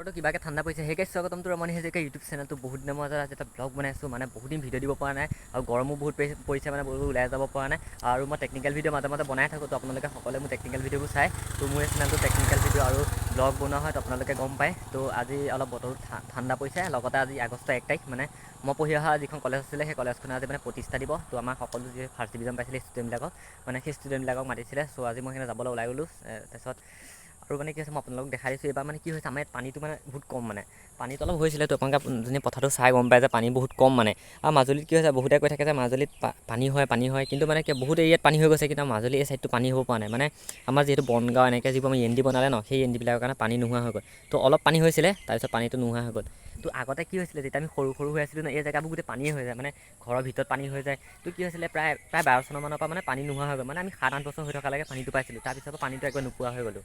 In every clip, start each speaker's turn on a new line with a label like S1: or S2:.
S1: বতৰটো কিবাকৈ ঠাণ্ডা পৰিছে। সেই স্বাগতম টু ৰমণী হাজৰিকা ইউটিউব চেনেলটো। বহুত দিনৰ মূৰত আজি এটা ব্লগ বনাইছোঁ। মানে বহুত দিন ভিডিঅ' দিব পৰা নাই আৰু গৰমো বহুত পৰিছে, মানে বহুত ওলাই যাব পৰা নাই। আৰু মই টেকনিকেল ভিডিঅ' মাজে মাজে বনাই থাকোঁ, তো আপোনালোকে সকলোৱে মোৰ টেকনিকেল ভিডিঅ'বোৰ চায়। তো মোৰ এই চেনেলটো টেকনিকেল ভিডিঅ' আৰু ব্লগ বনোৱা হয়, তো আপোনালোকে গম পায়। তো আজি অলপ বতৰটো ঠাণ্ডা পৰিছে, লগতে আজি আগষ্ট 1 তাৰিখ। মানে মই পঢ়ি অহা যিখন কলেজ আছিলে, সেই কলেজখনে আজি মানে প্ৰতিষ্ঠা দিৱস। তো আমাৰ সকলো যি ফাৰ্ষ্ট ডিভিজন পাইছিলে ষ্টুডেণ্টবিলাকক, মানে সেই ষ্টুডেণ্টবিলাকক মাতিছিলে। চ' আজি মই সেইকাৰণে যাবলৈ ওলাই গ'লোঁ। তাৰপিছত আৰু মানে কি হৈছে, মই আপোনালোকক দেখাই দিছোঁ। এইবাৰ মানে কি হৈছে, আমাৰ ইয়াত পানীটো মানে বহুত কম, মানে পানীটো অলপ হৈছিলে। তো আপোনালোকে যোনে পথাৰটো চাই গম পায় যে পানী বহুত কম। মানে আৰু মাজুলীত কি হৈছে, বহুতে কৈ থাকে যে মাজুলীত পানী হয়, পানী হয়, কিন্তু মানে কি, বহুত এৰিয়াত পানী হৈ গৈছে, কিন্তু মাজুলী এই চাইডটো পানী হ'ব পৰা নাই। মানে আমাৰ যিহেতু বনগাঁও এনেকৈ যিবোৰ আমাৰ এন ডি বনালে ন, সেই এন ডিবিলাকৰ কাৰণে পানী নোহোৱা হৈ গ'ল। তো অলপ পানী হৈছিলে, তাৰপিছত পানীটো নোহোৱা হৈ গ'ল। তো আগতে কি হৈছিলে, যেতিয়া আমি সৰু সৰু হৈ আছিলোঁ ন, এই জেগাবোৰ গোটেই পানীয়ে হৈ যায়, মানে ঘৰৰ ভিতৰত পানী হৈ যায়। তো কি হৈছিলে, প্ৰায় প্ৰায় 12 চনৰ মানৰ পৰা মানে পানী নোহোৱা হৈ গ'ল। মানে আমি 7-8 বছৰ হৈ থকালৈকে পানীটো পাইছিলোঁ, তাৰপিছৰ পৰা পানীটো একবাৰ নোপোৱা হৈ গ'লোঁ।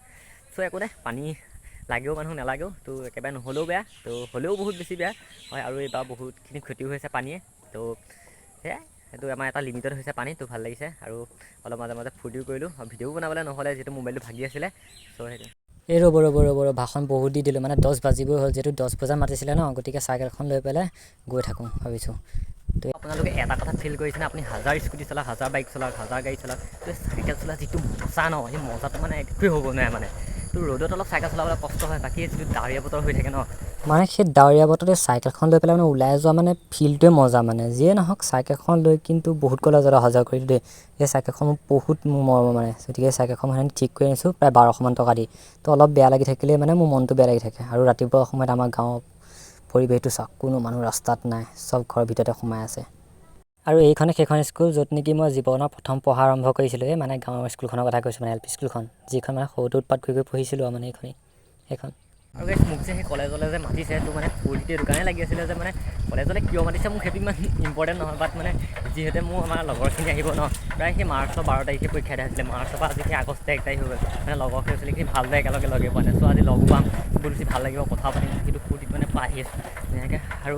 S1: চ' একো নাই, পানী লাগেও মানুহক, নালাগেও। তো একেবাৰে নহ'লেও বেয়া, তো হ'লেও বহুত বেছি বেয়া হয়। আৰু এইবাৰ বহুতখিনি ক্ষতিও হৈছে পানীয়ে। তো সেয়াই, সেইটো আমাৰ এটা লিমিটেড হৈছে পানী, তো ভাল লাগিছে। আৰু অলপ মাজে মাজে ফূৰ্তিও কৰিলোঁ আৰু ভিডিঅ'ও বনাবলৈ নহ'লে, যিহেতু মোবাইলটো ভাগি আছিলে। চ' সেইটো
S2: এই ৰ'ব, ৰ'ব, ৰ'ব, ৰ'ব, ভাষণ বহুত দি দিলোঁ। মানে 10 বাজিবই হ'ল, যিহেতু 10 বজাত মাতিছিলে ন, গতিকে চাইকেলখন লৈ পেলাই গৈ থাকোঁ ভাবিছোঁ।
S1: তো আপোনালোকে এটা কথা ফিল কৰিছেনে? আপুনি হাজাৰ স্কুটি চলাওক, হাজাৰ বাইক চলাওক, হাজাৰ গাড়ী চলাওক, তো চাইকেল চলোৱা যিটো মজা ন, সেই মজাটো মানে একোৱেই হ'ব নোৱাৰে। মানে তো ৰ'দত অলপ চাইকেল চলাবলৈ কষ্ট হয়, বাকী যিটো ডাৱৰীয়া বতৰ হৈ থাকে ন।
S2: মানে সেই ডাৱৰীয়া বতৰতে চাইকেলখন লৈ পেলাই মানে ওলাই যোৱা মানে ফিলটোৱে মজা। মানে যিয়ে নহওক, চাইকেলখন লৈ কিন্তু বহুত কলেজত অহা যোৱা কৰিলোঁ দেই। এই চাইকেলখন মোৰ বহুত মোৰ মৰমৰ। মানে গতিকে চাইকেলখন মানে ঠিক কৰি আনিছোঁ প্ৰায় 1200মান টকা দি। তো অলপ বেয়া লাগি থাকিলেই মানে মোৰ মনটো বেয়া লাগি থাকে। আৰু ৰাতিপুৱা সময়ত আমাৰ গাঁৱৰ পৰিৱেশটো চাওক, কোনো মানুহ ৰাস্তাত নাই, চব ঘৰৰ ভিতৰতে সোমাই আছে। আৰু এইখনে সেইখন স্কুল য'ত নেকি মই জীৱনৰ প্ৰথম পঢ়া আৰম্ভ কৰিছিলোঁ। এই মানে গাঁৱৰ স্কুলখনৰ কথা কৈছোঁ, মানে এল পি স্কুলখন, যিখন মানে সৰুতে উৎপাত কৰি কৰি পঢ়িছিলোঁ আৰু মানে এইখনেই সেইখন।
S1: আৰু গাইছ, মোক যে সেই কলেজলৈ যে মাতিছে, তো মানে ফূৰ্তিটো এইটো কাৰণেই লাগি আছিলে যে মানে কলেজলৈ কিয় মাতিছে মোক সেইটো ইমান ইম্পৰ্টেণ্ট নহয়, বাট মানে যিহেতু মোৰ আমাৰ লগৰখিনি আহিব ন। প্ৰায় সেই মাৰ্চৰ 12 তাৰিখে পৰীক্ষা দিয়া হৈছিলে, মাৰ্চৰ পৰা আজি সেই আগষ্ট 1 তাৰিখ হৈ গ'ল। মানে লগৰ ল'ৰা ছোৱালীখিনি ভালদৰে একেলগে লগেই পোৱা নাই। চ' আজি লগো পাম, বহুত বেছি ভাল লাগিব, কথা পাতিম, সেইটো ফূৰ্তিত মানে পাই আহি আছোঁ ধুনীয়াকৈ। আৰু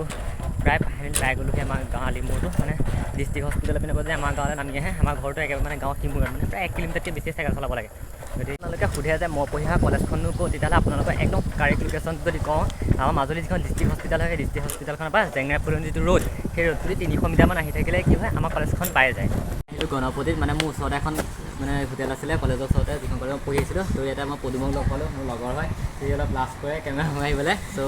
S1: প্ৰায় ফাইনেলি পাই গ'লোহি আমাৰ গাঁও আলিমূৰটো, মানে ডিষ্ট্ৰিক্ট হস্পিটেলৰ পিনে যে আমাৰ গাঁৱলৈ নামি আহে। আমাৰ ঘৰটো একেবাৰে মানে গাঁৱৰ সিমূৰত, মানে প্ৰায় 1 কিলোমিটাৰতকৈ বেছি চাইকেল চলাব লাগে। যদি আপোনালোকে সোধে যে মই পঢ়ি অহা কলেজখননো ক'ত, তেতিয়াহ'লে আপোনালোকৰ একদম কাৰেক্ট লোকেশ্যনটো যদি কওঁ, আমাৰ মাজুলী যিখন ডিষ্ট্ৰিক্ট হস্পিটেল হয়, সেই ডিষ্ট্ৰিক্ট হস্পিটেলখনৰ পৰা জেংৰাই ফুলনি যিটো ৰোড, সেই ৰোডটো 300 মিটাৰমান আহি থাকিলে কি হয়, আমাৰ কলেজখন পাই যায়। সেইটো গণপতিত, মানে মোৰ ওচৰতে এখন মানে হোটেল আছিলে কলেজৰ ওচৰতে, যিখন কলেজত মই পঢ়ি আছিলোঁ। তো ইয়াতে মই পদুমক লগ পালোঁ, মোৰ লগৰ হয়। সি অলপ লাজ কৰে কেমেৰা সোমাই আহিবলৈ। চ'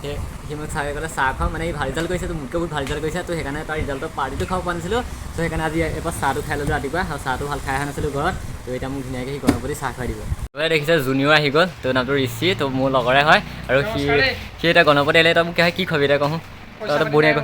S1: সেই সি মোক ছাৰে ক'লে চাহ খাওঁ, মানে সি ভাল ৰিজাল্ট কৰিছে, তো মোতকৈ বহুত ভাল ৰিজাল্ট কৰিছে। তো সেইকাৰণে তাৰ ৰিজাল্টৰ পাৰ্টিটো খাব পৰা নাছিলোঁ। চ' সেইকাৰণে আজি এবাৰ চাহটো খাই ল'লোঁ ৰাতিপুৱা, আৰু চাহটো ভাল খাই অহা নাছিলোঁ ঘৰত। তো এতিয়া মোক ধুনীয়াকৈ সি গণপতি চাহ খুৱাই দিব। দেখিছে, জুনিয়ৰ আহি গ'ল। তো নামটো ঋষি, তো মোৰ লগৰে হয়। আৰু সি সি এতিয়া গণপতি আহিলে এতিয়া মোক কি হয়, কি খাবি এতিয়া কওঁ? তই বঢ়িয়াকৈ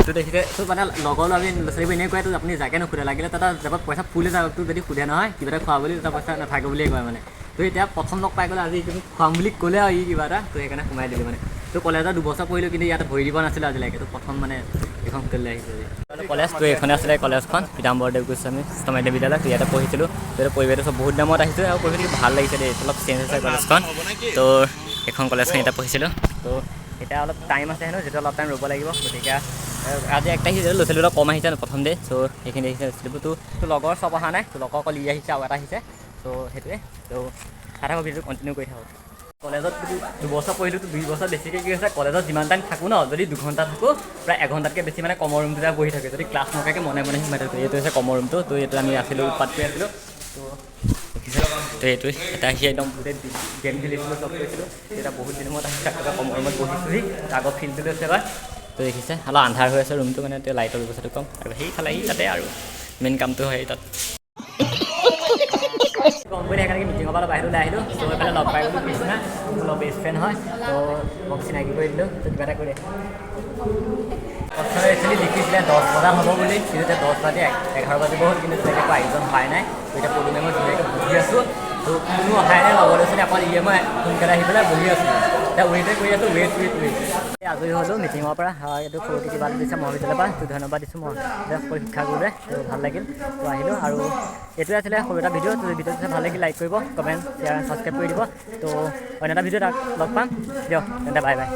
S1: তো দেখিছে। তো মানে লগৰ ল'ৰা, আমি ল'ৰা ছোৱালীবোৰ এনেই কয়, তো আপুনি যাকে নুসুধে, লাগিলে তাত জেপত পইচা ফুল যাওক, তোক যদি সোধে নহয় কিবা এটা খোৱা বুলি, তেতিয়া পইচা নাথাকে বুলিয়ে কয়। মানে তো এতিয়া প্ৰথম লগ পাই গ'লে আজি তুমি খুৱাম বুলি ক'লে আৰু ই কিবা এটা, তো সেইকাৰণে সোমাই দিলোঁ। মানে তো কলেজত 2 বছৰ পঢ়িলোঁ, কিন্তু ইয়াত ভৰি দিব নাছিলোঁ আজিলৈকে। তো প্ৰথম মানে এইখন হোটেললৈ আহিছোঁ আজি কলেজ। তো এইখনে আছিলে কলেজখন, পীতাম্বৰ দেৱ গোস্বামী উচ্চ মাধ্যমিক বিদ্যালয়। তো ইয়াতে পঢ়িছিলোঁ। তো ইয়াতে পৰিৱেশটো চব বহুত দিনৰ মূৰত আহিছোঁ আৰু পৰিৱেশটো ভাল লাগিছে দেই। অলপ চেঞ্জ হৈছে কলেজখন। তো এইখন কলেজখন ইয়াতে পঢ়িছিলোঁ। তো এতিয়া অলপ টাইম আছে হেনো, যিটো অলপ টাইম ৰ'ব লাগিব। গতিকে আজি 1 তাৰিখ, ল'ৰা ছোৱালী অলপ কম আহিছে প্ৰথম ডে। চ' সেইখিনি আহিছে ল'ৰা ছোৱালীবোৰ। তো লগৰ চব অহা নাই, তো লগৰ অকল ই আহিছে আৰু এটা আহিছে। চ' সেইটোৱে, তো চাই থাকক, ভিডিঅ'টো কণ্টিনিউ কৰি থাকক। কলেজত 2 বছৰ পঢ়িলোঁ, তো 2 বছৰ বেছিকৈ কি হৈছে, কলেজত যিমান টাইম থাকোঁ ন, যদি 2 ঘণ্টা থাকোঁ, প্ৰায় এঘণ্টাতকৈ বেছি মানে কমন ৰুমটোতে বহি থাকে। যদি ক্লাছ নকৰাকৈ মনে মনে সোমাই থাকোঁ। এইটো হৈছে কমন ৰুমটো। তো এইটো আমি আছিলোঁ, উৎপাত কৰি আছিলোঁ। তো দেখিছে, তো এইটো এটা সি একদম গোটেই গেম খেলিছিলোঁ, চব কৰিছিলোঁ। এতিয়া বহুত দিনৰ মূৰত আহি আকৌ কমন ৰুমত বহিছোঁহি। আগৰ ফিল্ডটো লৈছে এবাৰ। তো দেখিছে, অলপ আন্ধাৰ হৈ আছে ৰুমটো, মানে তেওঁ লাইটৰ ব্যৱস্থাটো কম। আৰু সেইফালে সি তাতে আৰু মেইন কামটো হয় তাত কম বুলি, সেইকাৰণে মিটিঙৰ পৰা বাহিৰলৈ ওলাই আহিলোঁ। ত' এইফালে লগ পাই গ'লোঁ কৃষ্ণা, মোৰ লগ বেষ্ট ফ্ৰেণ্ড হয়। ত' মোক চিনাকি কৰি দিলোঁ। ত' কিবা এটা কৰি প্ৰথমে একচুৱেলি লিখিছিলে 10 বজাত হ'ব বুলি, কিন্তু এতিয়া 10 বাজি 11 বাজিব হ'ল, কিন্তু তেনেকৈ একো আয়োজন হোৱাই নাই। ত' এতিয়া পদুমে মই ধুনীয়াকৈ বহি আছোঁ। ত' কোনো অহাই নাই লগৰ ল'ৰা ছোৱালী, অকল ইয়ে মই সোনকালে আহি পেলাই বহি আছোঁ। এতিয়া ৱেইটে কৰি আছোঁ, ৱেইট, ৱেইট, ৱেইট। আজৰি হ'লোঁ মিটিঙৰ পৰা। এইটো সৰুকৈ কিবা এটা দিছে মহাবিদ্যালয়ৰ পৰা, তো ধন্যবাদ দিছোঁ মই সকলো শিক্ষাগুৰুৱে। তো ভাল লাগিল, তো আহিলোঁ। আৰু এইটোৱে আছিলে সৰু এটা ভিডিঅ'। তো ভিডিঅ'টো ভাল লাগিল লাইক কৰিব, কমেণ্ট, শ্বেয়াৰ, ছাবস্ক্ৰাইব কৰি দিব। তো অন্য এটা ভিডিঅ'ত লগ পাম দিয়ক তেন্তে, বাই বাই।